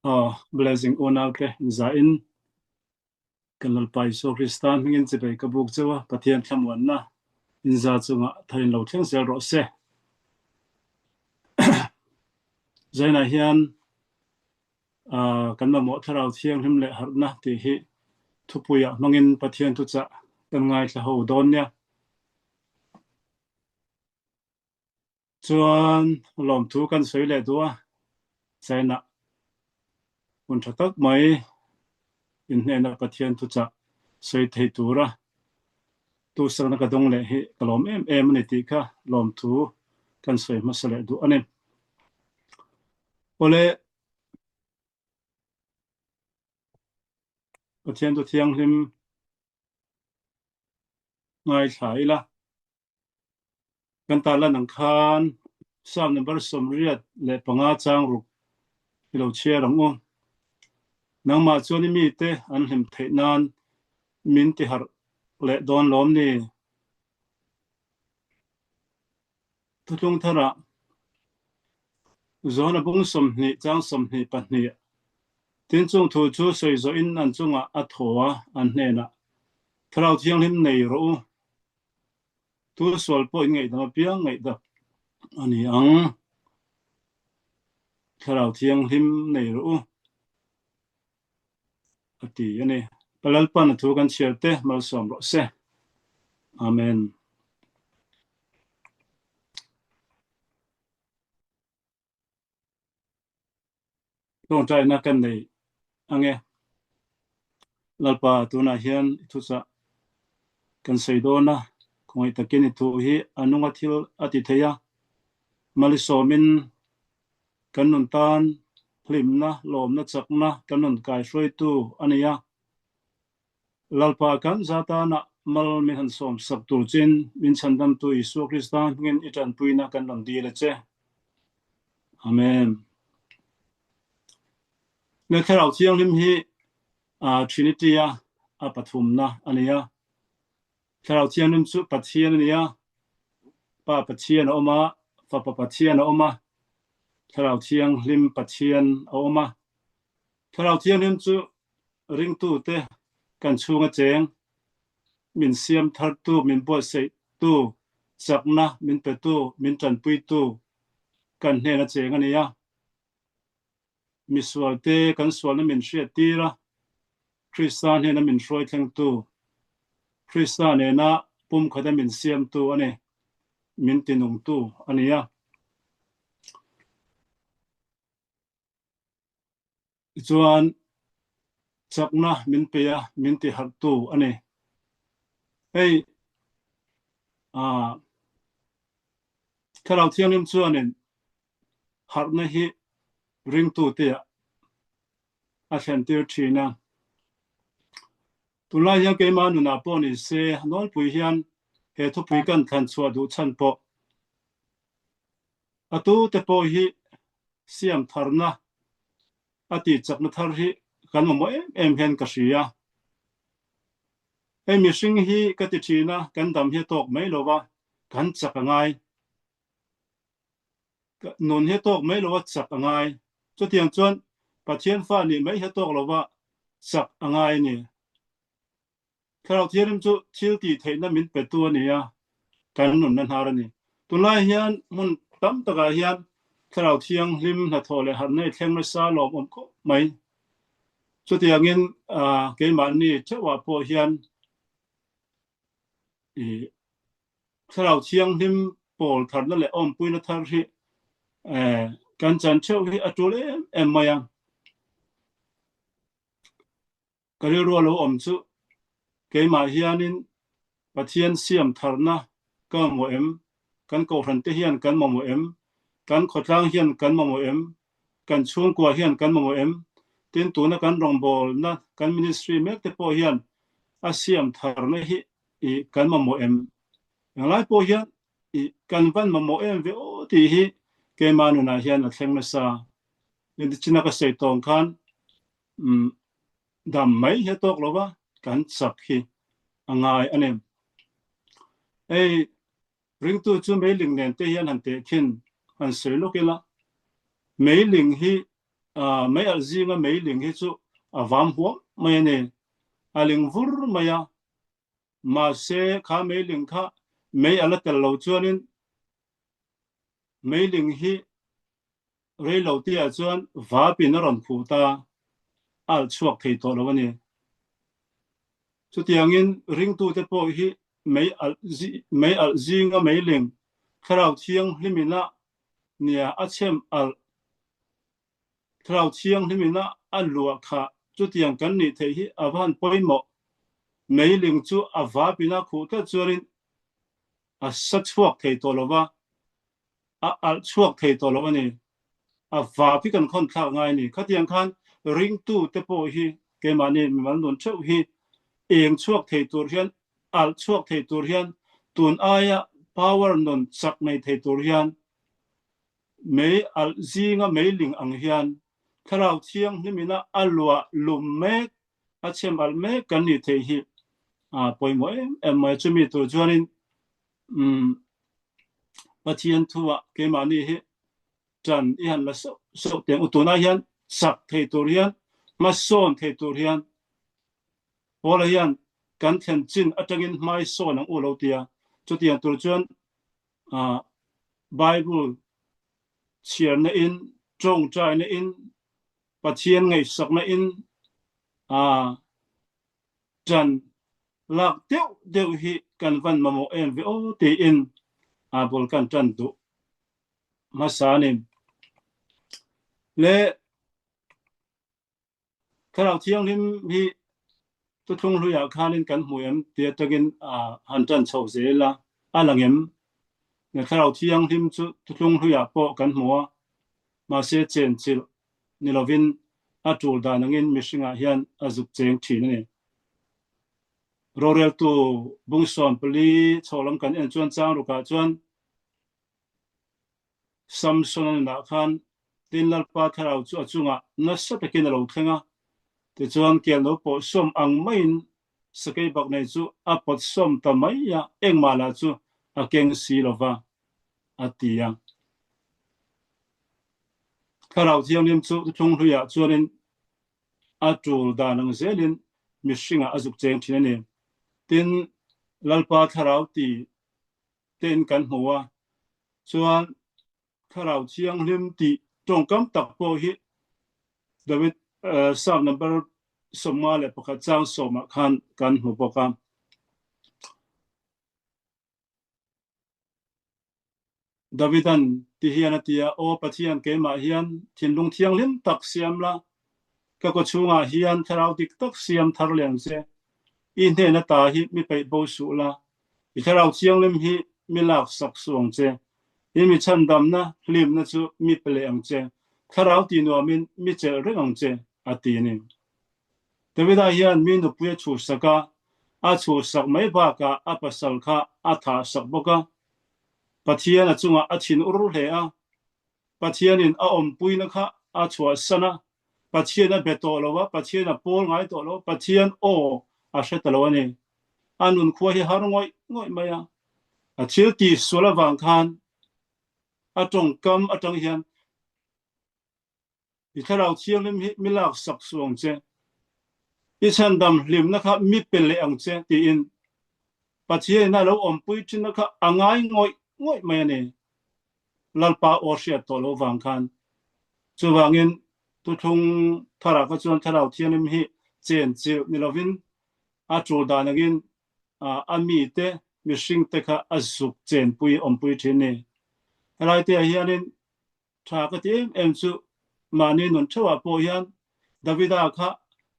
Aw blessing unaute zain kan Lalpa Isua Krista hmingin chibai ka buk cheu a, Pathian thlamuanna inza chungah tharin lo thleng zel rawh se. Zainah hian kan mamawh thlarau thianghlim leh harhna tih hi thupuiah hmangin Pathian thuchah kan ngaithla ho dawn nia. Chuan lawmthu kan sawi leh duh a, China hun tha tak mai inhnehna Pathian thuchah sawi thei tura tusakna ka dawng leh hi ka lawm em em a ni tih kha lawmthu kan sawi hmasa leh duh a ni. Awle, Pathian thu thianghlim ngaithla ila. Kan tarlan ang khan Psalm number 85 chang ruk i lo chhiar ang u. Nangmah chuan i mite an hlim theih nan min ti harh leh dawn lawm ni? Thuthlung tharah Johana bung 20 chang 22 Tin chung thu chu sawi zawhin an chungah a thaw a, an hnenah, Thlarau Thianghlim nei rawh u. Tu sual pawh in ngaihdam apiang ngaihdam a ni ang. Thlarau Thianghlim nei rawh u a ti a ni. Pa Lalpan a thu kan chhiar te malsawm rawh se. Amen. Tawngtaina kan nei ange. Lalpa tunah hian i thuchah kan sawi dawn a, khawngaih takin i thu hi a nunga thil a ti thei a, malisawmin kan nun tan hlimna, lawmna, chakna kan nun kaihruaitu a ni a. Lalpa kan za tana mal min han sawm sak tur chin min chhandamtu Isua Krista hmingin i tanpuina kan rawn dil a che. Amen. Le Thlarau Thianghlim hi Trinity a a pathumna a ni a. Thlarau Thianghlim chu Pathian a ni a. Pa Pathian a awm a, Fapa Pathian a awm a, Thlarau Thianghlim Pathian a awm a. Thlarau Thianghlim chu ringtute kan chhunga cheng, min siam thartu, min buatsaihtu, chakna min petu, min tanpuitu kan hnena cheng a ni a. Misualte kan sualna min hriattir a, Krista hnena min hruai thlengtu, Krista nena pumkhata min siamtu a ni, min tinungtu a ni a. Tichuan, chakna min pe a, min tiharhtu a ni. Hei, Thlarau Thianghlim chuanin harhna hi ringtute ah a thlentir thin a. Tunlai hian keimah nunah pawh ni se, nawlpui hian he thupui kan thlan chhuah duh chhan pawh A tute pawh hi siam tharna a tih chakna thar hi kan mamawh em em hian ka hria. Hei mihring hi ka ti thin a, kan dam hi a tawk mai lo va, kan chak a ngai. Nun hi a tawk mai lo a, chak a ngai. Chutiang chuan Pathian fa nih mai hi a tawk lo va, chak a ngai a ni. Thlarau Thianghlim chu thil tih theihna min petu a ni a, kan nunna hnar a ni. Tunlai hian hmun tam takah hian Thlarau Thianghlim hnathawh leh harhna i thleng nasa lawmawm khawp mai. Chutiangin keimahni theuhah pawh hian i Thlarau Thianghlim pawl tharna leh awmpuina thar hi kan chan theuh hi a tul em em mai a. Ka rilru a lo awm chu keimah hianin Pathian siam tharna ka mamawh em? Kan kohhran te hian kan mamawh em? Kan khawtlang hian kan mamawh em? Kan chhungkua hian kan mamawh em? Tin, tuna kan rawngbawlna, kan ministry mek te pawh hian a siam tharna hi i kan mamawh em? Englai pawh hian i kan van mamawh em ve aw tih hi keimah nunah hian a thleng nasa. China ka sawi tawng khan dam mai hi a tawk lo va, kan chak hi a ngai a ni. Hei ringtu chu meiling nen te hian han teh khin han sawi lawk ila, meiling hi Mei alh zinga meiling hi chu a vam huam mai a ni. A ling vur mai a. Mahse, kha meiling kha mei a la tel lo chuanin meiling hi reilo tihah chuan vapin a rawn khuh ta, a alh chhuak thei tawh lo a ni. Chutiangin ringtute pawh hi mei alh mei alh zinga meiling Thlarau Thianghlimin a nia a chhem alh Thlarau Thianghlimin a a luah kha chutiang kan nih theih hi a va han pawimawh. Meiling chu a vapin a khuh tlat chuanin a sa chhuak thei tawh lo va, a alh chhuak thei tawh lo a ni. A vap hi kan khawn thlak ngai a ni. Khatiang khan ringtu te pawh hi keimahni mimal nun theuh hi eng chhuak thei tur hian, alh chhuak thei tur hian, tun aia power nun chak nei thei tur hian mei alh zinga meiling ang hian Thlarau Thianghlimina a luah lum mek, a chhem alh mek kan nih theih hi a pawimawh em em mai. Chumi tur chuanin umm Pathian thuah keimahni hi ṭan i han la sauh sauh teng u. Tunah hian chak thei tur hian, hmasawn thei tur hian Paula hian kan thlen chin aṭangin hmaisawn ang u lo tia. Chutiang tur chuan ah Bible chhiarna in, ṭawngṭaina in, Pathian ngaihsakna in ah ṭan lak deuh deuh hi kan van mamawh em ve aw tiin a bul kan ṭan duh hmasa a ni. Le Thlarau Thianghlim hi thuthlung hluiah khanin kan hmu em ti atangin han ṭan chho zel a, a lang em? Thlarau Thianghlim chu thuthlung hluiah pawh kan hmu a, mahse chenchilh ni lovin a ṭul dan angin mihringah hian a zuk cheng ṭhin a ni. Roreltu bung 14 chho lam kan en chuan chang rukah chuan Samson-a nunah khan tin Lalpa thlarau chu a chungah nasa takin a lo thleng a, tichuan kel no pawh sawm ang maiin sakei bak nei chu a pawt sawm ta mai a, engmah lah chu a keng si lo va, a ti a. Thlarau Thianghlim chu thuthlung hluiah chuanin a tul dan ang zelin mihringah a zuk cheng thin a ni. Tin, Lalpa thlarau ti tein kan hmu a, chuan Thlarau Thianghlim tih tawngkam tak pawh hi David Psalm number 51 chang sawmah khan kan hmu bawk a. Davidan ti hian a ti a, Aw Pathian, keimah hian thinlung thianghlim tak siam la, ka kawchhungah hian thlarau dik tak siam thar leh ang che. I hnen ata hi mi peih bo suh la, i thlarau thianghlim hi mi lak sak suh ang che. I mi chhandamna hlimna chu mi pe leh ang che, thlarau ti nuamin mi chelh reng ang che, a ti a ni. Davida hian mi nupui a chhuhsak a, a chhuhsak mai bakah a pasal kha a thahsak bawk a. Pathian a chungah a thin ur hle a, Pathianin a awmpuina kha a chhuahsan a, Pathian a be tawh lo a, Pathian a pawl ngai tawh lo, Pathian aw a hre ta lo a ni. A nunkhua hi har ngawih ngawih mai a, a thil tihsual avang khan a tawngkam atang hian I Thlarau Thianghlim hi mi lak sak suh ang che, i chhandam hlimna kha mi pe leh ang che, tiin Pathianin a lo awmpui thinna kha a ngai ngawih ngawih mai a ni. Lalpa aw hriat tawh loh vang khan. Chuvangin thuthlung tharah kha chuan Thlarau Thianghlim hi chen chilh ni lovin a tul dan angin a mite, mihringte kha a zuk chenpui awmpui thin a ni. Helai te ah hianin Tha ka ti em em chu mahni nun theuhah pawh hian Davida kha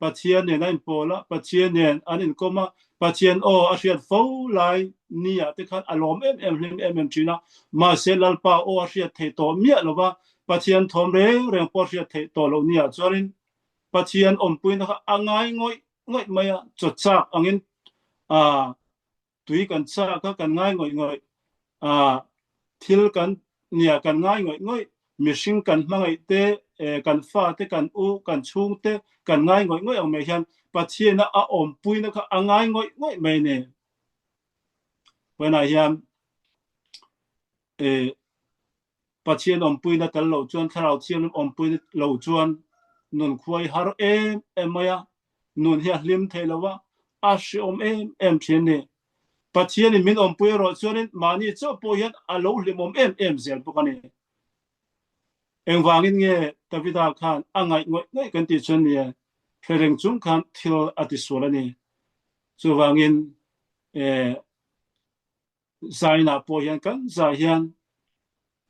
Pathian nen a inpawl a, Pathian nen an inkawm a, Pathian aw a hriat fo lai ni ah te khan a lawm em em hlim em em thin a, mahse Lalpa aw a hriat theih tawh miah lo va, Pathian thawm reng reng pawh a hriat theih tawh loh ni ah chuanin Pathian awmpuina kha a ngai ngawih ngawih mai a, chaw chak angin ah tui kan chak a kan ngai ngawih ngawih a thil kan nia kan ngai ngawih ngawih mihring kan hmangaih te kan fa te kan u kan chhung te kan ngai ngawih ngawih ang mai hian Pathian a a awmpuina kha a ngai ngawih ngawih mai ni Vawiinah hian Pathian awmpuina tel loh chuan Thlarau Thianghlim awmpuina lo chuan. Nun khuai har em em mai a, nun hi a hlim thei lo a, a hreawm em em thin ni. Pathianin min awmpui erawh chuanin mahni chauh pawh hian a lo hlimawm em em zel bawk a ni. Engvangin nge Davida khan a ngaih ngawih ngawih kan tih chuan nie hre reng chung khan thil a tisual a ni. Chuvangin eh zainah pawh hian kan zai hian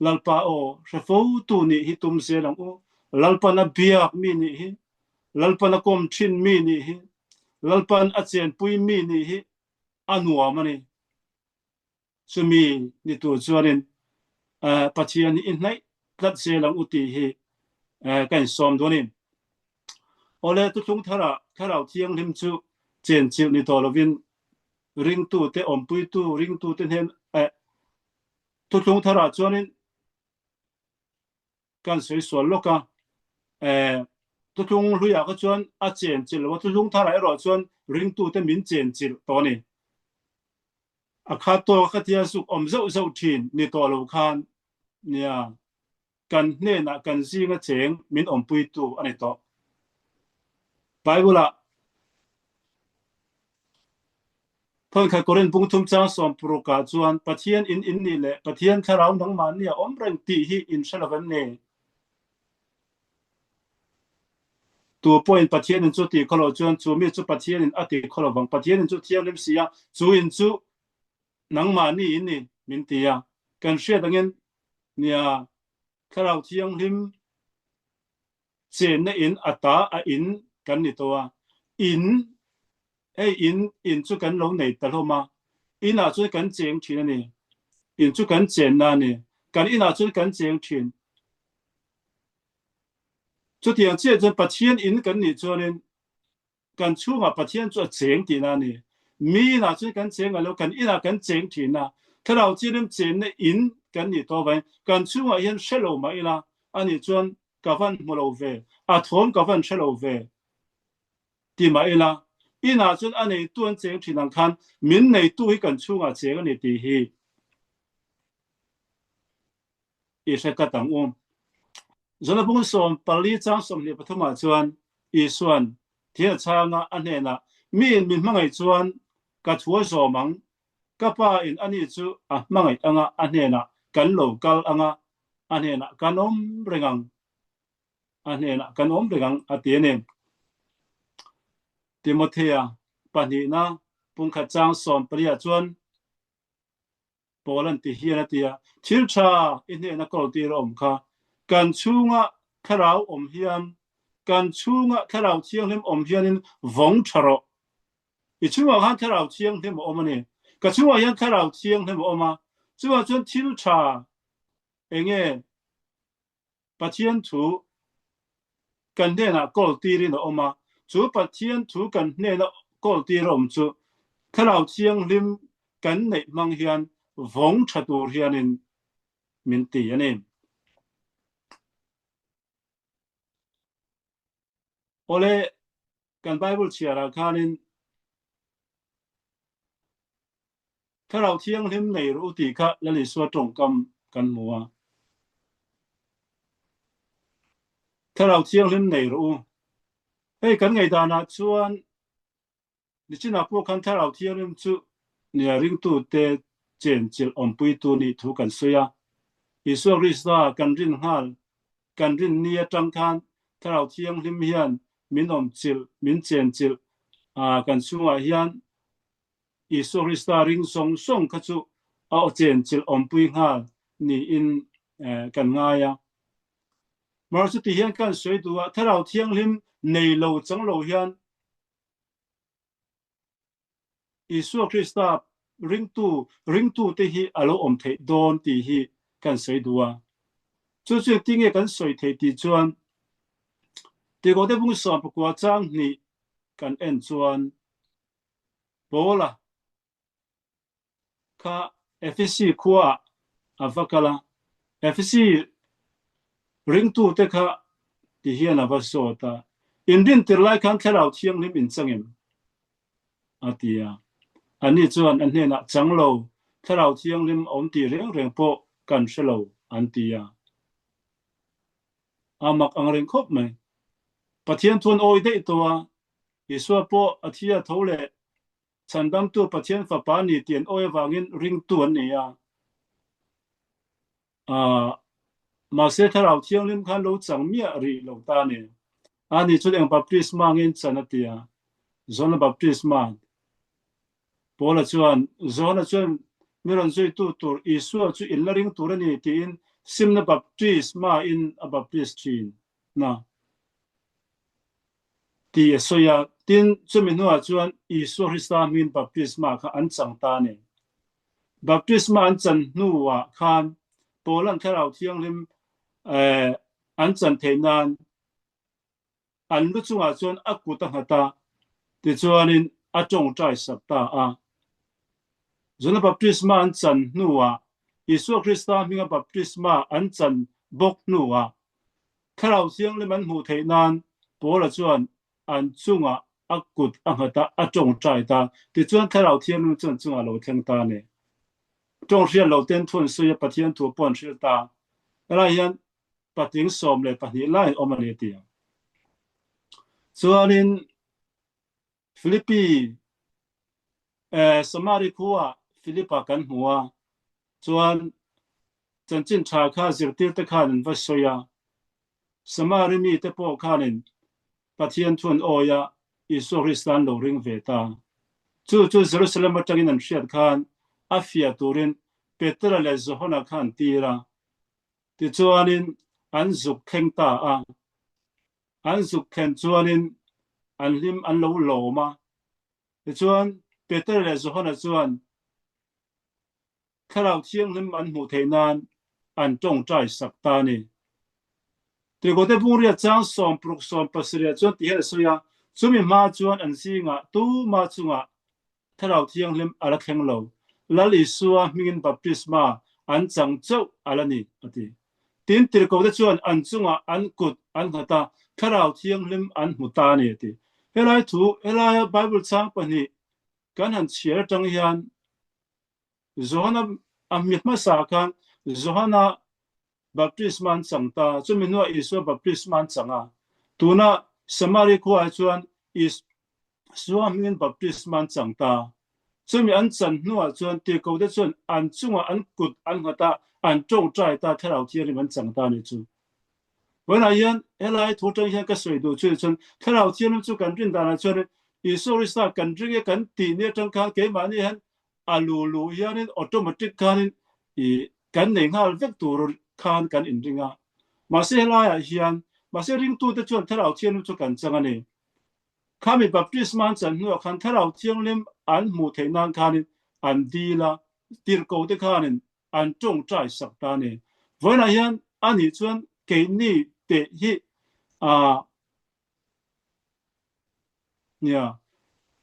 Lalpa aw hre fo tu nih hi tum zel ang u. Lalpan a biak mi nih hi, Lalpan a kawm thin mi nih hi, Lalpan a chenpui mi nih hi a nuam a ni. Chumi ni tur chuanin Pathian hi i hnaih tlat zel ang u tih hi ka insawm dawn a ni. Awle, Thuthlung Tharah Thlarau Thianghlim chu chenchilh ni tawh lovin ringtute awmpuitu ringtute hnen Thuthlung Tharah chuanin kan sawi sual lawk a, Thuthlung Hluiah kha chuan a chenchilh lo a, Thuthlung Tharah erawh chuan ringtute min chenchilh tawh a ni. A khat tawk a tia zuk awm zauh zauh thin ni tawh lo khan nia kan hnenah kan zinga cheng min awmpuitu a ni tawh. Bible-ah Thawnkhat Korin bung thum chang sawmpurukah chuan Pathian in in nih leh Pathian thlarau nangmahni a awm reng tih hi in hre lo em ni? Tu pawhin Pathian in chu ti khaw lo chuan chu mi chu Pathian in a ti khaw lo vang. Pathian in chu thianghlim si a, chu in chu nangmahni in ni min ti a. Kan hriat angin nia Thlarau Thianghlim chenna in a ta a in kan ni tawh a. In, hei in, in chu kan lo nei ta hlawm a. In ah chuan kan cheng thin a ni. In chu kan chenna a ni. Kan in ah chuan kan cheng thin. Chutiang chiah chuan Pathian in kan nih chuanin kan chhungah Pathian chu a cheng tihna a ni. Mi inah chuan kan cheng ngai lo, kan inah kan cheng thin a. Thlarau chianin chenna in kan nih tawh avangin kan chhungah hian hre lo mah ila, ani chuan ka van hmu lo ve, a thawm ka van hre lo ve ti mah ila, inah chuan a neitu an cheng thin ang khan min neitu hi kan chhungah cheng a ni tih hi I hre tlat ang u. Zonabung 14 chang 23 ah chuan Isuan thil a chhang a, a hnenah, Miin min hmangaih chuan ka thu a zawm ang, ka Pa in ani chu a hmangaih anga a hnenah kan lo kal anga a hnenah kan awm reng ang, a hnenah kan awm reng ang a ti a ni. Timothea pahnihna pungkhat chang 14 ah chuan Paul an ti hian a ti a, Thil tha i hnehna kawltir a awm kha. Kan chhunga thlarau awm hian, kan chhunga thlarau thianghlim awm hianin vawng tha rawh. I chhungah khan thlarau thianghlim a awm a ni. Ka chhungah hian thlarau thianghlim a awm a, chuvang chuan thil tha enge Pathian thu kan hnenah kawl tirin a awm a, chu Pathian thu kan hnena kawl tir a awm chu Thlarau Thianghlim kan neih hmang hian vawng tha tur hianin min ti a ni. Awle, kan Bible chhiarah khanin Thlarau Thianghlim nei rawh u tih kha Lal Isua tawngkam kan hmu a. Thlarau Thianghlim nei rawh u. Hei kan ngaihdanah chuan nichinah pawh khan Thlarau Thianghlim chu nia ringtute chenchilh awmpuitu nih thu kan sawi a. Isua Krista kan rin nghal, kan rin ni atang khan Thlarau Thianghlim hian min awmchilh, min chenchilh a, kan chhungah hian Isua Krista ring zawng zawng kha chu a aw chenchilh awmpui nghal niin kan ngai a. Mar chuti hian kan sawi duh a, Thlarau Thianghlim nei lo chang lo hian Isua Krista ringtu ringtute hi a lo awm theih dawn tih hi kan sawi duh a. Chu chu engtin nge kan sawi theih tih chuan Tirhkohte bung 19 chang hnih kan en chuan Paula kha Efesi khuaah a va kal a, Efesi ringtute kha ti hian a va zawt a, In rintir lai khan Thlarau Thianghlim in chang em? a ti a. Anni chuan a hnenah, Chang lo, Thlarau Thianghlim a awm tih reng reng pawh kan hre lo, an ti a. A mak ang reng khawp mai. Pathian thu an awi daih tawh a, Isua pawh a thi a tho leh Chhandamtu Pathian Fapa a ni tih an awi avangin ringtu an nei a. Mahse Thlarau Thianghlim khan lo chang miah rih lo ta a ni. Ani chuan eng baptisma ngin chan a ti a, John-a baptisma. Paula chuan, John-a chuan mi rawn zuitu tur Isua chu in la ring tur a ni tiin simna baptisma in a baptis thin na tih a sawi a. Tin, chumi hnuah chuan Isua Krista hmingin baptisma kha an chang ta a ni. Baptisma an chan hnuah khan Paula'n Thlarau Thianghlim an chan theih nan An lu chungah chuan a kut a nghat a, tichuanin a tawngtai sak ta a. Johna baptisma an chan hnuah, Isua Krista hminga baptisma an chan bawk hnuah, Thlarau Thianghlim an hmuh theih nan Paula chuan an chungah a kut a nghat a, a tawngtai ta. Tichuan Thlarau Thianghlim chu an chungah a lo thleng ta a ni. Tawng hriat lo ten thu an sawi a, Pathian thu pawh an hrilh ta. Helai hian patling 12 lai awm a ni a ti a. Chuanin Philippi eh, Samari khua Philippa kan hmu a, chuan chanchin tha kha zirtirte khan an va sawi a. Samari mite pawh khanin Pathian thu an awi a, Isua Krista an lo ring ve ta. Chu chu Jerusalem atangin an hriat khan a fiah turin Petera leh Johana kha an tir a. Tichuanin an zuk thleng ta a. An zuk thlen chuanin an hlim an lo lawm a. Tichuan Peter leh Johana chuan Thlarau Thianghlim an hmuh theih nan an tawngtai sak ta a ni. Tirhkohte Bungriat chang 60 17 chuan ti hian a sawi a, Chumi hma chuan an zingah tuma chungah Thlarau Thianghlim a la thleng lo. Lal Isua hmingin baptisma an chang chauh a la ni, a ti. Tin, tirhkohte chuan an chungah an kut an nghat a, Thlarau Thianghlim an hmu ta a ni, a ti. Helai thu, helaia Bible chang pahnih kan han chhiar atang hian Johana a hmi hmasa khan Johana baptisma an chang ta, chumi hnuah Isua baptisma an chang a. Tuna Samari khuaah chuan Isua hmingin baptisma an chang ta. Chumi an chan hnuah chuan tirhkohte chuan an chungah an kut an nghat a, an tawngtai ta, Thlarau Thianghlim an chang ta a nih chu. Vawiinah hian helai thu atang hian ka sawi duh chu chuan Thlarau Thianghlim chu kan rin danah chuan Isua Krista kan ring e kan tih ni atang khan keimahni hian a lu lu hianin automatic khanin i kan nei nghal vek tur khan kan inring a. Mahse helaiah hian mahse ringtute chuan Thlarau Thianghlim chu kan chang a ni. Khami baptisma an chan hnuah khan Thlarau Thianghlim an hmuh theih nan khanin an dil a, tirhkoh te khanin an tawngtai sak ta a ni. Vawiinah hian anih chuan keini teh hi ah Nia.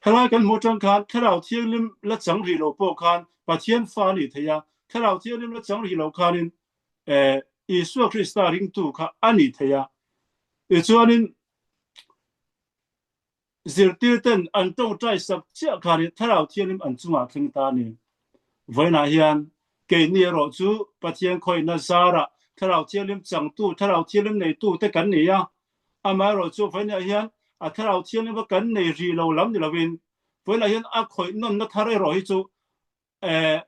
Helai kan hmuh atang khan Thlarau Thianghlim la chang rih lo pawh khan Pathian fa a nih theih a, Thlarau Thianghlim la chang rih lo khanin eh Isua Krista ringtu kha a nih theih a. Tichuanin zirtirten an tawngtai sak chiah khanin Thlarau Thianghlim an chungah thleng ta a ni. Vawiinah hian keini erawh chu Pathian khawihna zarah Thlarau Thianghlim changtu, Thlarau Thianghlim neitute kan ni a, Amaherawh chu vawiinah hian a Thlarau Thianghlim a kan nei rih lo lam ni lovin vawiinah hian a khawih nawnna thar erawh hi chu eh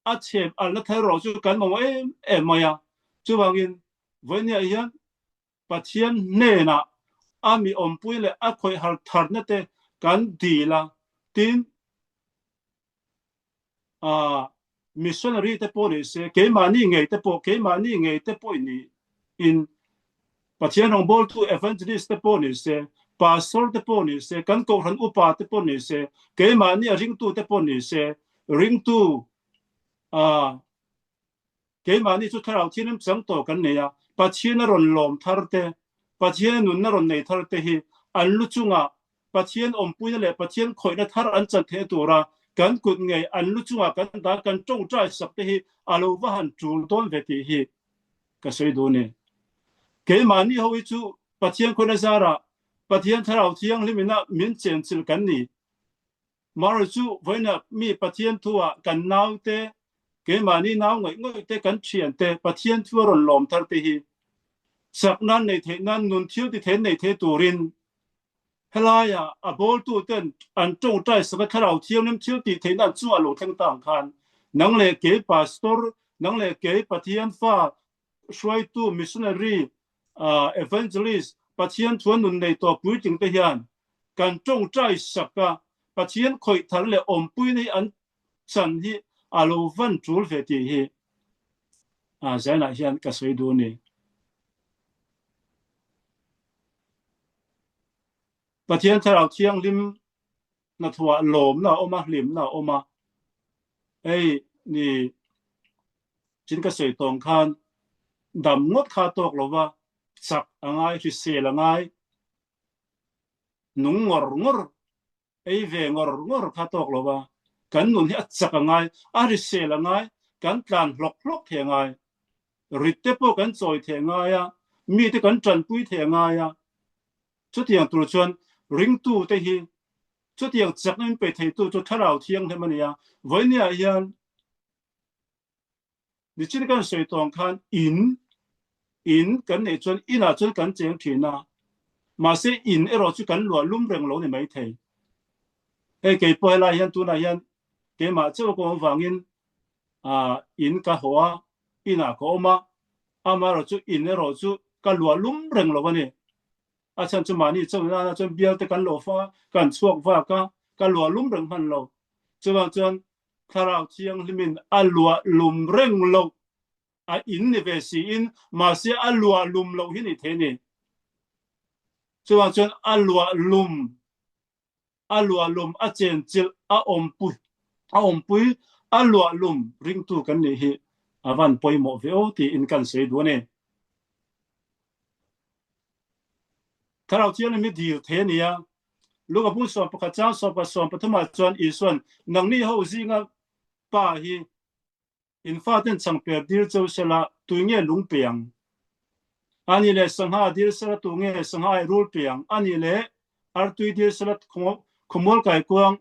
a chhem alna thar erawh chu kan mamawh em em mai a. Chuvangin vawiinah hian Pathian hnenah a mi awmpui leh a khawih har tharna te kan dil a, tin, ah missionary te pawh ni se, keimahni ngei te pawh, keimahni ngei te pawh ni in Pathian rawngbawltu evangelist te pawh ni se, pastor te pawh ni se, kan kohhran upa te pawh ni se, keimahni a ringtu te pawh ni se, ringtu ah Keimahni chu Thlarau Thianghlim chang tawh kan nei a, Pathian a rawn lawm thar te, Pathian a nunna rawn nei thar te hi an lu chungah Pathian awmpuina leh Pathian khawihna thar an chan theihna tura kan kut ngei an lu chungah kan dah kan tawngtai sak te hi a lo va han tul dawn ve tih hi ka sawi duh a ni. Keimahni ho hi chu Pathian khawihna zarah Pathian Thlarau Thianghlim ina min chenchilh kan ni. Mara chu vawiinah mi Pathian thu-ah kan naute, keimahni nau ngaih ngawih te, kan thiante Pathian thu a rawn lawm thar te hi. Chakna an neih theih nan nun thil ti thei an neih theih turin helaia a bawltu ten an tawngtai sak a Thlarau Thianghlim thil tih theihna an chungah lo thleng ta ang khan nang leh kei pastor, nang leh kei Pathian fa hruaitu missionary, evangelist, Pathian thuan nun nei tawh puitling te hian kan tawngtai sak a Pathian khawih thar leh awmpuina hi an chan hi a lo van tul ve tih hi zainah hian ka sawi duh a ni. Pathian Thlarau Thianghlim hnathawhah lawmna a awm a, hlimna a awm a. Hei ni chin ka sawi tawng khan dam ngawt kha tawk lova chak a ngai, hrisel a ngai, nung ngawr ngawr ei ve ngawr ngawr kha tawk lo a, kan nun hi a chak a ngai, a hrisel a ngai, kan tlan hlawk hlawk thei a ngai, rit te pawh kan chawi thei a ngai a, mite kan tanpui thei a ngai a, chutiang tur chuan ringtu te hi chutiang chakna min pe theitu chu Thlarau Thianghlim a ni a, vawinia hian Nichin kan sawi tawng khan in, in kan neih chuan inah chuan kan cheng thin a, mahse in erawh chu kan luah lum reng lo ni mai thei. Hei kei pawh helai hian tunah hian keimah chauh ka awm vangin ah in ka haw a, inah ka awm a, amaherawh chu in erawh chu ka luah lum reng lo a ni. A chhan chu mahni chauh nana chuan bial te kan lo fang a, kan chhuak vak a, ka luah lum reng hman lo. Chuvang chuan Thlarau Thianghlimin a luah lum reng loh a in ni ve siin, mahse a luah lum loh hi ni thei a ni. Chuvang chuan a luah lum, a luah lum, a chenchilh, a awmpui, a awmpui, a luah lum ringtu kan nih hi a van pawimawh ve aw tiin kan sawi duh a ni. Thlarau Thianghlim hi dil thei a ni a, Luka bung 11 chang 13 ah chuan Isuan, Nangni ho zinga pa hi in faten changper dil cheu sela tui nge lung pe ang? A nih leh sangha dil sela tu nge sangha ai rul pe ang? A nih leh artui dil sela khawmual kaikuang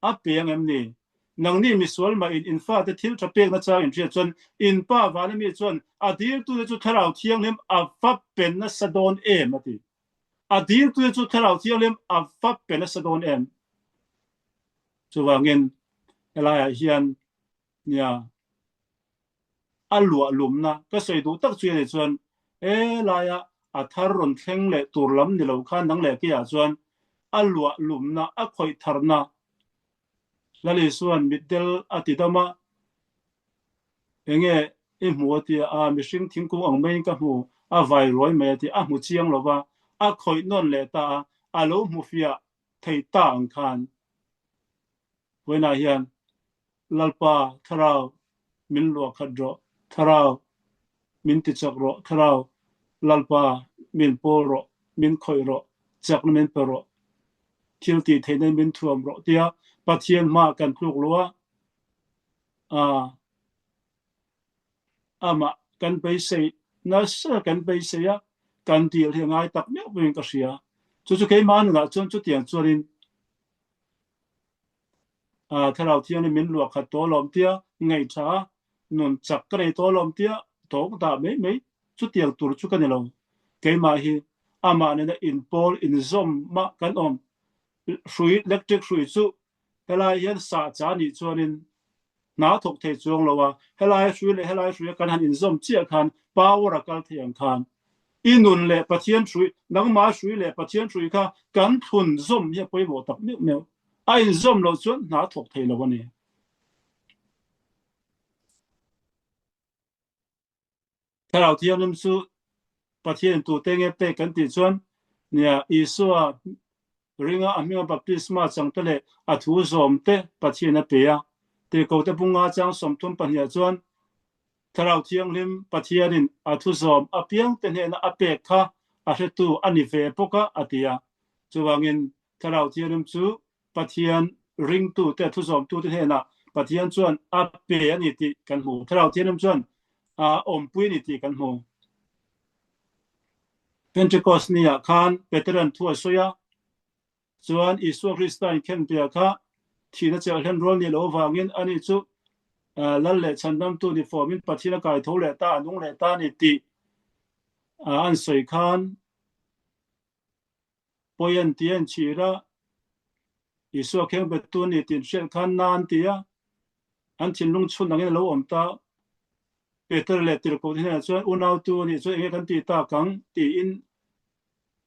a pe ang em ni? Nangni misual mah in in fate thil tha pek nachang in hriat chuan in pa vana mi chuan a diltute chu Thlarau Thianghlim a va pe nasa dawn em? a ti. A diltute chu Thlarau Thianghlim a va pe nasa dawn em? Chuvangin helaiah hian nia a luah lumna ka sawi duh tak chu a nih chuan he laia a thar rawn thleng leh tur lam ni lo khan nang leh keiah chuan a luah lumna a khawih tharna Lal Isuan mitdel a ti dam a, enge i hmu a ti a, mihring thingkung ang maiin ka hmu a vai ruai mai a ti, a hmu chiang lo va, a khawih nawn leh ta a, a lo hmu fiah thei ta ang khan vawiinah hian Lalpa Thlarau min luah khat rawh, Thlarau min ti chak rawh, Thlarau Lalpa min pawl rawh, min khawih rawh, chakna min pe rawh, thil tih theihna in min thuam rawh tia Pathian hmaah kan tluk lo a, amah kan beisei nasa kan beisei a, kan dil hi a ngai tak meuh meuhin ka hria. Chu chu keimah nunah chuan chutiang chuanin Thlarau Thianghlim min luah khat tawh alawm tia ngaihṭha a, nun chak ka nei tawh alawm tia tawng dah mai mai chutiang tur chu ka ni lo. Keimah hi amah nena inpawl inzawm mah kan awm. Hrui, electric hrui chu helai hian sahcha nih chuanin hna thawk thei chuang lo a, helai hrui leh helai hruia kan han inzawm chiah khan power a kal thei ang khan i nun leh Pathian hrui, nangmah hrui leh Pathian hrui kha kan thlun zawm hi a pawimawh tak meuh meuh. A inzawm loh chuan hna thawk thei lo a ni. Thlarau Thianghlim chu Pathian tute nge pek kan tih chuan nia Isua ringa a hminga baptisma changte leh a thu zawmte Pathian a pe a. Tirhkohte bunga chang 32 chuan Thlarau Thianghlim Pathianin a thu zawm apiangte hnena a pek kha a hretu a ni ve bawk a, a ti a. Chuvangin Thlarau Thianghlim chu Pathian ringtute, a thuzawmtute hnenah Pathian chuan a pe a ni tih kan hmu. Thlarau Thianghlim chuan a awmpui a ni tih kan hmu. Pentecost ni ah khan Peteran thu a sawi a, chuan Isua Krista inkhenpia kha thihna chelhhlen rual ni lo avangin ani chu Lal leh Chhandamtu ni fawmin Pathian a kai tho leh ta, a nung leh ta a ni tih. An sawi khan pawi an ti an chhir a, Isua khengbettu a ni tih an hriat khan na an ti a, an thinlung chhun angin a lo awm ta. Peter leh Tirhkohte hnenah chuan unautu a nih chuan enge kan ti tak ang tiin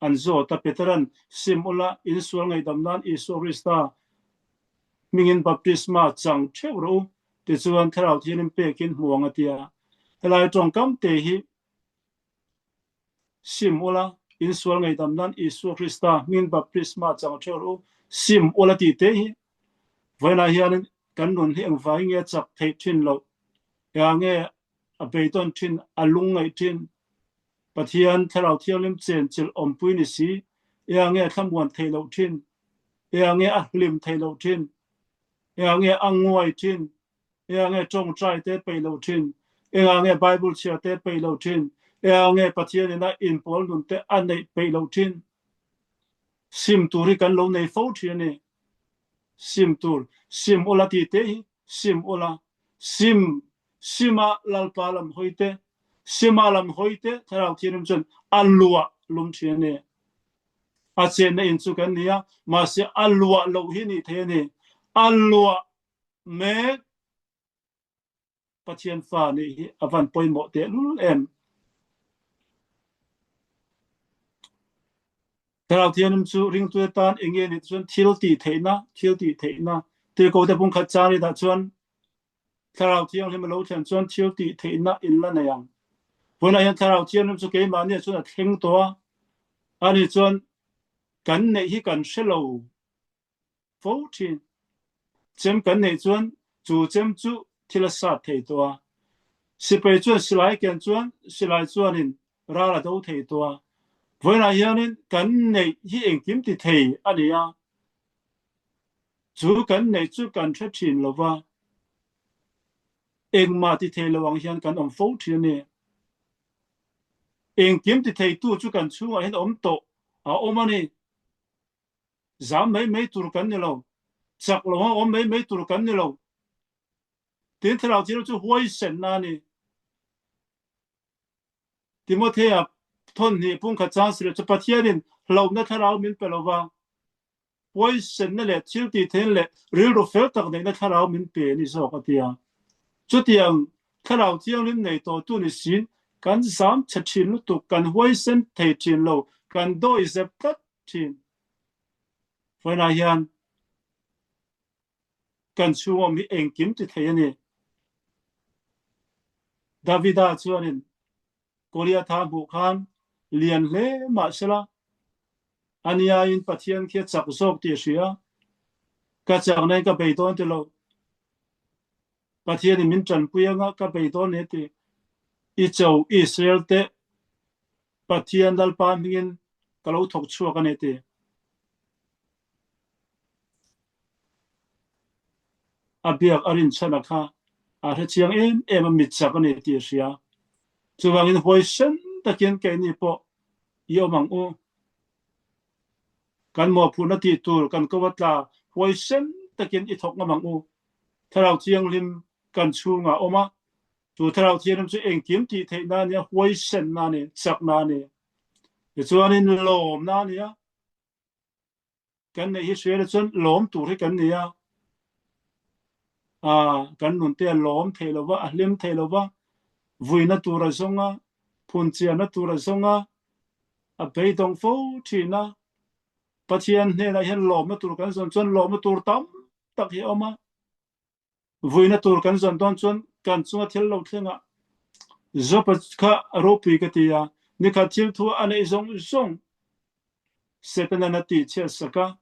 an zawt a. Petera'n sim ula insual ngaihdam nan Isua Krista hmingin baptisma chang theuh rawh u tichuan Thlarau Thianghlim pekin hmu ang a ti a. Helai tawngkam te hi Sim ula, insual ngaihdam nan Isua Krista hmingin baptisma chang theuh rawh u. Sim ula tih te hi vawiinah hianin kan nun hi engvangin nge a chak theih thin loh? Engah nge a beidawn thin, a lungngaih thin? Pathian Thlarau Thianghlim chenchilh awmpui ni si, engah nge a thlamuan theih loh thin? Engah nge a hlim theih loh thin? Engah nge a nguai thin? Engah nge tawngtai te peih lo thin? Engah nge Bible chhiar te peih lo thin? Engah nge Pathian ina inpawl nun te a neih peih lo thin? Sim tur hi kan lo nei fo thin a ni. Sim tur, sim ula tih te hi sim ula. Sim, sima Lalpa lam hawi te, sima lam hawi te Thlarau Thianghlim chuan a luah lum thin a ni. A chenna in chu kan ni a, mahse a luah loh hi nih thei a ni. A luah Mek Pathian fa nih hi a van pawimawh tehlul em. Thlarau Thianghlim chu ringtu tan enge nih chuan thil tih theihna, thil tih theihna. Tirhkohte pumkhat chang rit ah chuan Thlarau Thianghlim a lo thlen chuan thil tih theihna in la nei ang. Vawiinah hian Thlarau Thianghlim chu keimahni ah chuan a thleng tawh a, ani chuan kan neih hi kan hre lo. fo thin. Chem kan neih chuan chu chem chu thil a sat thei tawh a. Sipai chuan silai ken chuan silai chuanin ral a do thei tawh a. Vawiinah hianin kan neih hi engkim ti thei a ni a. Chu kan neih chu kan hre thin lo va, engmah ti thei lo ang hian kan awm fo thin a ni. Engkim ti theitu chu kan chhungah hian awm tawh a awm a ni. Zam mai mai tur kan ni lo. Chak lo a awm mai mai tur kan ni lo. Tin Thlarau Thianghlim chu huaisenna a ni. Timothea thawnhnih pungkhat chang sireh chu Pathianin hlauhna thlarau min pe lo va, huaisenna leh thiltihtheihna leh rilru fel tak neihna thlarau min pe a ni zawk a ti a. Chutiang Thlarau Thianghlim nei tawhtu ni siin kan zam chhe thin lutuk, kan huaisen thei thin lo, kan dawihzep tlat thin. Vawiinah hian kan chhungawm hi engkim ti thei a ni. Davida chuanin Goliatha hmuh khan lian hle mah sela, aniaiin Pathian khi a chak zawk tih a hria. Ka chakna in ka bei dawn ti lo. Pathianin min tanpui anga ka bei dawn ni ti. I cho Israel te Pathian Lalpa hmingin ka lo thawk chhuak a ni ti. A biak a rinchhan a kha a hre chiang em em a mit chak a ni tih a hria. Chuvangin huaisen takin keini pawh i awm ang u. Kan mawhphurhna tih tur kan ko a tla huaisen takin i thawk ngam ang u. Thlarau Thianghlim kan chhungah a awm a, Chu Thlarau Thianghlim chu engkim tih theihna a nia, huaisenna a ni, chakna a ni. Tichuanin lawmna a ni a, kan neih hi hria chuan lawm tur hi kan ni a, kan nunte a lawm thei lo va, a hlim thei lo va, vuina tur a zawng a, phunchiarna tur a zawng a, a beidawng fo thin a. Pathian hnenah hian lawmna tur kan zawn chuan lawmna tur tam tak hi a awm a. Vuina tur kan zawn dawn chuan kan chunga thil lo thleng a, Jopa kha a ropui ka ti a, nikhat thil thu a neih zawng zawng Setanan a tihchhiat sak a,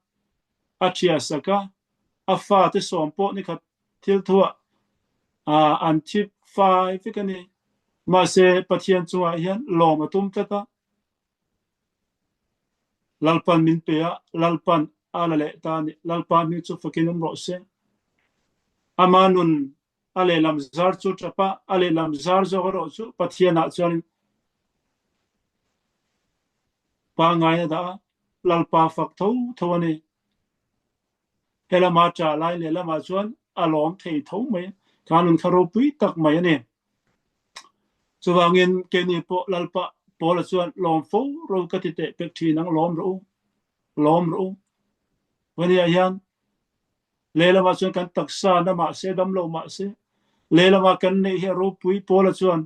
a ṭhiah sak a, a fate sawm pawh nikhat thil thuah an thi fai vek a ni. Mahse, Pathian chungah hian lawm a tum tlat a, Lalpan min pe a, Lalpan a la leh ta a ni. Lalpa hming chu fakin awm rawh se. Ama nun a lehlam zar chu ṭap a, a lehlam zar zawk erawh chu Pathianah chuanin pangngai a dah a, Lalpa fak tho tho a ni. Helama ṭah lai lehlamah chuan a lawm thei tho mai. Kha nun kha ropui tak mai a ni. Chuvangin keini pawh Lalpa. Paula chuan lawm fo ro ka ti teh pek thin ang lawm rawh u, lawm rawh u. Vania hian lehlamah chuan kan taksa na mahse dam lo mahse lehlamah kan neih hi a ropui Paula chuan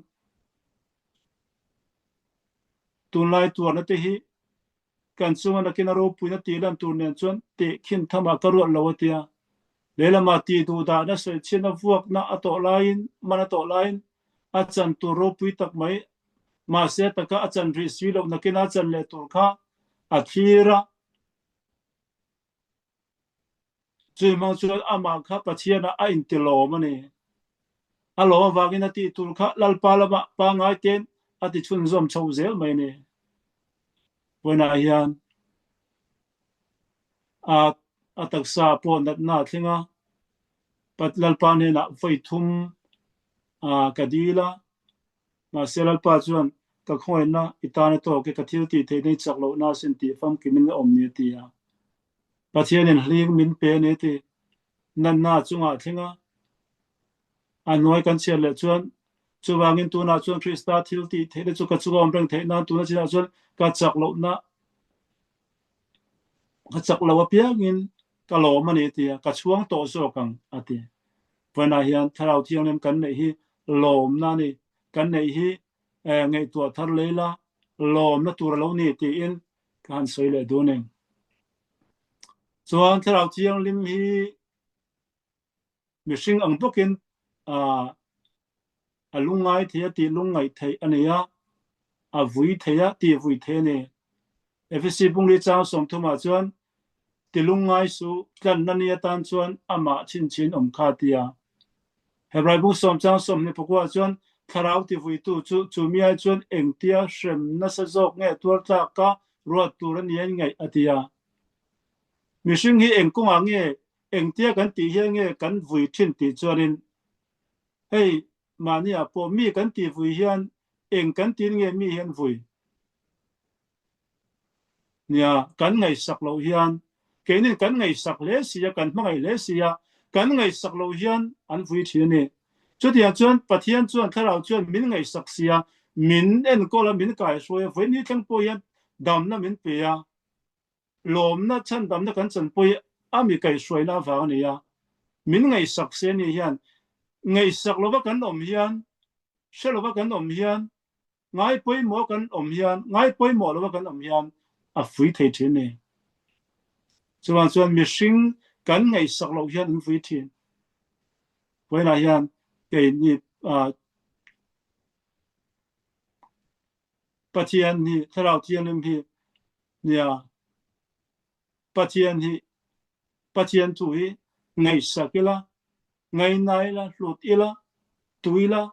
tunlai tuarna te hi kan chunga nakin a ropuina tih lan tur nen chuan tehkhin thamah ka ruat lo a tia. Lehlamah tih duhdahna sawichhiatna vuakna a tawh laiin man a tawh laiin a chan tur ropui tak mai mahse taka a chan rih si loh nakin a chan leh tur kha a thlir a. Chui hmang chuan amah kha Pathianah a intilawm a ni. A lawm avangin a tih tur kha Lalpa lamah pangngai tein a ti chhunzawm chho zel mai a ni. Vawiinah hian a a taksa pawh natna a thleng a, Lalpa hnenah vawi thum ka dil a, Mahse Lalpa chuan, Ka khawngaihna i tan a tawk e, ka thil tih theihna i chak lohna a sin tih famkimin a awm ni a ti a. Pathianin hling min pe a ni ti natna chungah a thleng a, a hnuai kan chhiat leh chuan chuvangin tunah chuan Krista thil tih theihna chu ka chunga awm reng theih nan tuna chinah chuan ka chak lohna ka chak lo apiangin ka lawm a ni ti a, ka chhuang tawh zawk ang a ti. Vawiinah hian Thlarau Thianghlim kan neih hi lawmna a ni, kan neih hi ngaihtuah thar lei la lawmna tur a lo ni tiin ka han sawi leh dun eng. Chuan Thlarau Thianghlim hi mihring ang bawkin a lungngai thei a tih lungngaih theih a nei a, a vui thei a tih vui thei a ni. Efesi Bungli chang 30 ah chuan ti lungngai suh, tlanna ni atan chuan amah chinchin awm kha tia. Hebrai bung sawm chang 24 ah chuan thlarau tivuitu chu chumi ai chuan engtia hrem nasa zawk nge tuar tlak ka ruat tur a ni a ngaih a ti a. Mihring hi eng kawngah nge engtia kan tih hian nge kan vui thin tih chuanin hei mahni ah pawh mi kan tih vui hian eng kan tin nge mi hian vui Nia, kan ngaihsak loh hian keinin kan ngaihsak hle si a, kan hmangaih hle si a, kan ngaihsak loh hian an vui thin a ni. Chutiang chuan Pathian chuan Thlarau chuan min ngaihsak si a, min enkawl a, min kaihruai a, vawiin hi thleng pawh hian damna min pe a, lawmna chhandamna kan chanpui a mi kaihhruaina avang a ni a. Min ngaihsak si a ni hian ngaihsak lova kan awm hian, hre lova kan awm hian Ngai pawimawh kan awm hian, ngai pawimawh lova kan awm hian a fui thei thin a ni. Chuvang chuan mihring kan ngaihsak loh hian an fui thin. Vawiinah hian keini Pathian hi, Thlarau Thianghlim hi nia Pathian hi Pathian thu hi ngaihsak ila, ngaina ila, hlut ila, tu ila,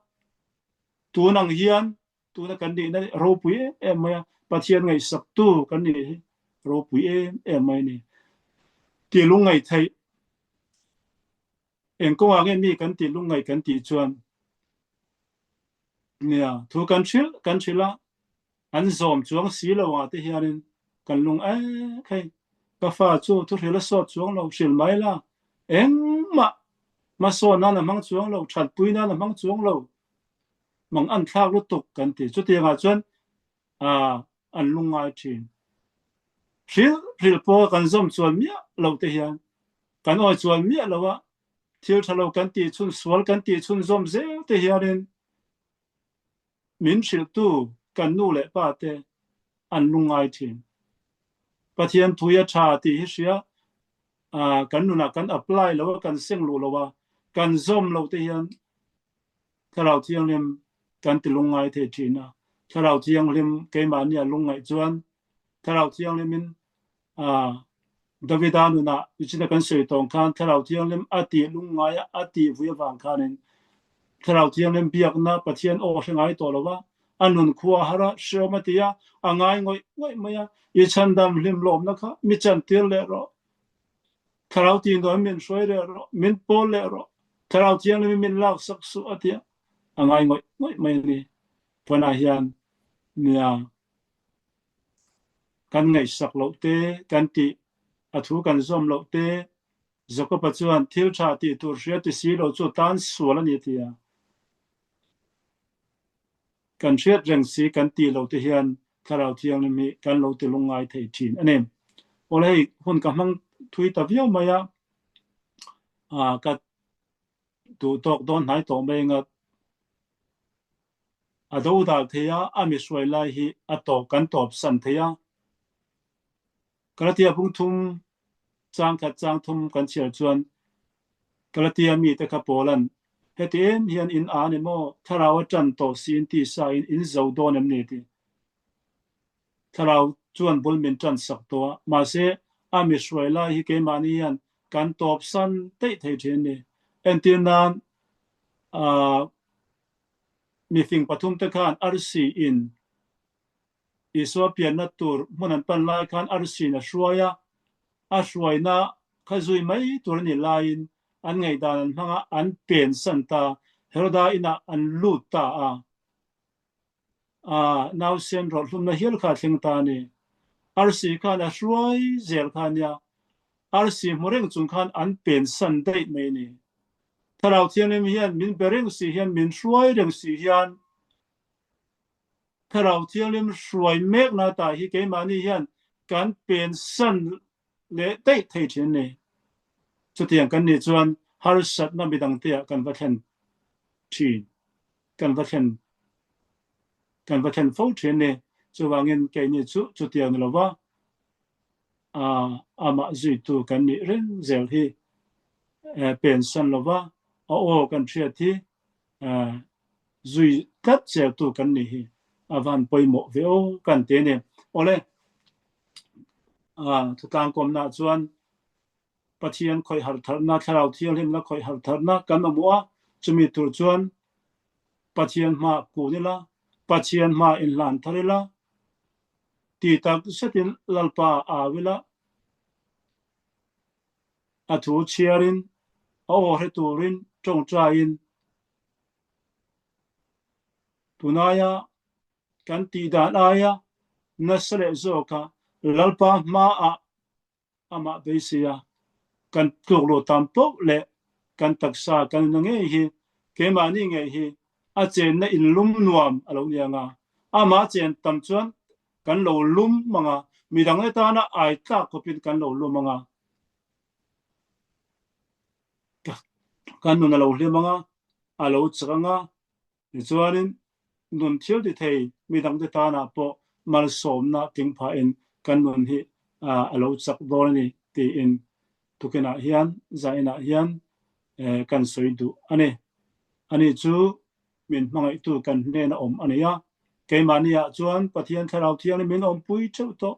tun ang hian tuna kan nihna ropui em em mai a, Pathian ngaihsaktu kan nih hi ropui em em mai a ni. Tih lungngaih theih eng kawngah nge mi kan tih lungngaih kan tih chuan nia thu kan hrilh kan hrilh a, An zawm chuang si lo ah te hianin kan lung ek hei. Ka fa chu thuhril a sawt chuang lo, hrilh mai la. Engmah hmasawn nan a hmang chuang lo, thatpui nan a hmang chuang lo. Mang an thlak lutuk kan ti. Chutiang ah chuan an lungngai thin. Hrilh hrilh pawh kan zawm chuan miah lo te hian kan awi chuan miah lo a, thil tha lo kan tih chhun, sual kan tih chhun zawm zel te hianin Min hrilhtu kan nu leh pa te an lungngai thin. Pathian thui a tha tih hi hria kan nunah kan apply lo a, kan seng luh lo a, kan zawm lo te hian Thlarau Thianghlim kan ti lungngai thei thin a. Thlarau Thianghlim keimahni a lungngaih chuan Thlarau Thianghlimin Davida nunah nichina kan sawi tawng khan Thlarau Thianghlim a tih lungngai a, a tih vui avang khanin Thlarau Thianghlim biakna Pathian aw hre ngai tawh lo va, a nun khua a har a, hreawm a ti a, a ngai ngawih ngawih mai a, i chhandam hlim lawmna kha mi chantir leh rawh, Thlarau tihnuaiin min hruai leh rawh, min pawl leh rawh, Thlarau Thianghlim in min laksak suh a ti a, a ngai ngawih ngawih mai a ni. Puanah hian nia Kan ngaihsak loh te, kan tih a thu kan zawm loh te, Jakob-a chuan thil tha tih tur hria ti si lo chu tan sual a ni a ti a. Kan hriat reng si kan tih lo te hian Thlarau Thianghlim hi kan lo ti lungngai thei thin a ni. Awle hei hun ka hmang thui ta viau mai a, ka duh tawk dawn hnai tawh mai anga a dodal thei a, a mi hruai lai hi a tawp kan tawp san thei a. Galatia bung thum chang khat chang thum kan chhiar chuan Galatia mite kha Paula'n heti em hian in a ni maw? Thlarau a ṭan tawh siin tisa in in zo dawn em ni? ti. Thlarau chuan bul min ṭan sak tawh a, mahse a mi hruai lai hi keimahni hian kan tawp san daih thei ṭhin a ni. Entir nan, ah, mifing pathumte khan arsi in Isua pianna tur hmun an pan lai khan arsiin a hruai a, a hruaina kha zui mai tur a nih laiin an ngaihdan an hmang a, an pensan ta, Heroda inah an lut ta a, a nausen rawlhlumna hial kha a thleng ta a ni. Arsi khan a hruai zel kha a nia, arsi hmu reng chung khan an pensan daih mai a ni. Thlarau Thianghlim hian min be reng si hian, min hruai reng si hian, Thlarau Thianghlim hruai mekna tah hi keimahni hian kan pensan leh daih thei thin a ni. Chutiang kan nih chuan harsatna midangteah kan va thlen thin, kan va thlen kan va thlen fo thin a ni. Chuvangin keini chu chutiang ni lova amah zuitu kan nih reng zel hi pensan lova a aw kan hriat hi zui tlat zeltu kan nih hi a van pawimawh ve aw kan ti a ni. Awle, thutlang kawmna chuan Pathian khawih harh tharna, Thlarau Thianghlimna khawih harh tharna kan mamawh a, chumi tur chuan Pathian hma kun ila, Pathian hma inhlan thar ila, ti tak zetin Lalpa au ila, A thu chhiarin, a aw hre turin tawngtaiin tunaia kan tih dan aia nasa leh zawka Lalpa hmaah amah beisei a, kan tluk luh tam poh leh kan taksa kan inna ngei hi, keimahni ngei hi a chenna inlum nuam a lo ni ang a, amah chen tam chuan kan lo lum ang a, midang te tana ai tlak khawpin kan lo lum ang a, kan nun a lo hlim ang a, a lo chak ang a, tichuanin nun thil ti thei midang te tanah pawh malsawmna tling phahin kan nun hi a lo chak dawn a ni tiin tukinah hian zainah hian kan sawi duh a ni. Ani chu min hmangaihtu kan hnena awm a ni a. Keimahni ah chuan Pathian Thlarau Thianghlim min awmpui theuh tawh.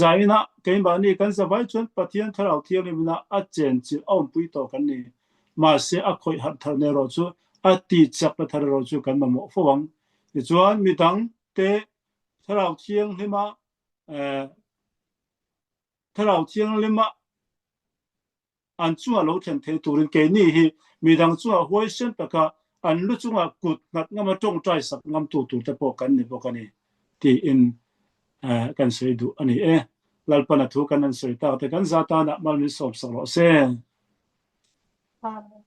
Zainah keimahni kan zavai chuan Pathian Thlarau Thianghlim ina a chenchilh a awmpui tawh kan ni. Mahse a khawih harh tharna erawh chu a ti chakna thar erawh chu kan mamawh fo ang. Tichuan midang te Thlarau Thianghlima Thlarau Thianghlima an chungah lo thlen thei turin keini hi midang chungah huaisen taka an lu chungah kut nghat ngama tawngtai sak ngamtu tur te pawh kan ni bawk a ni tiin kan sawi duh a ni e. Lalpana thu kan han sawi tak te kan za tanah mal min sawm sak rawh se. Amen.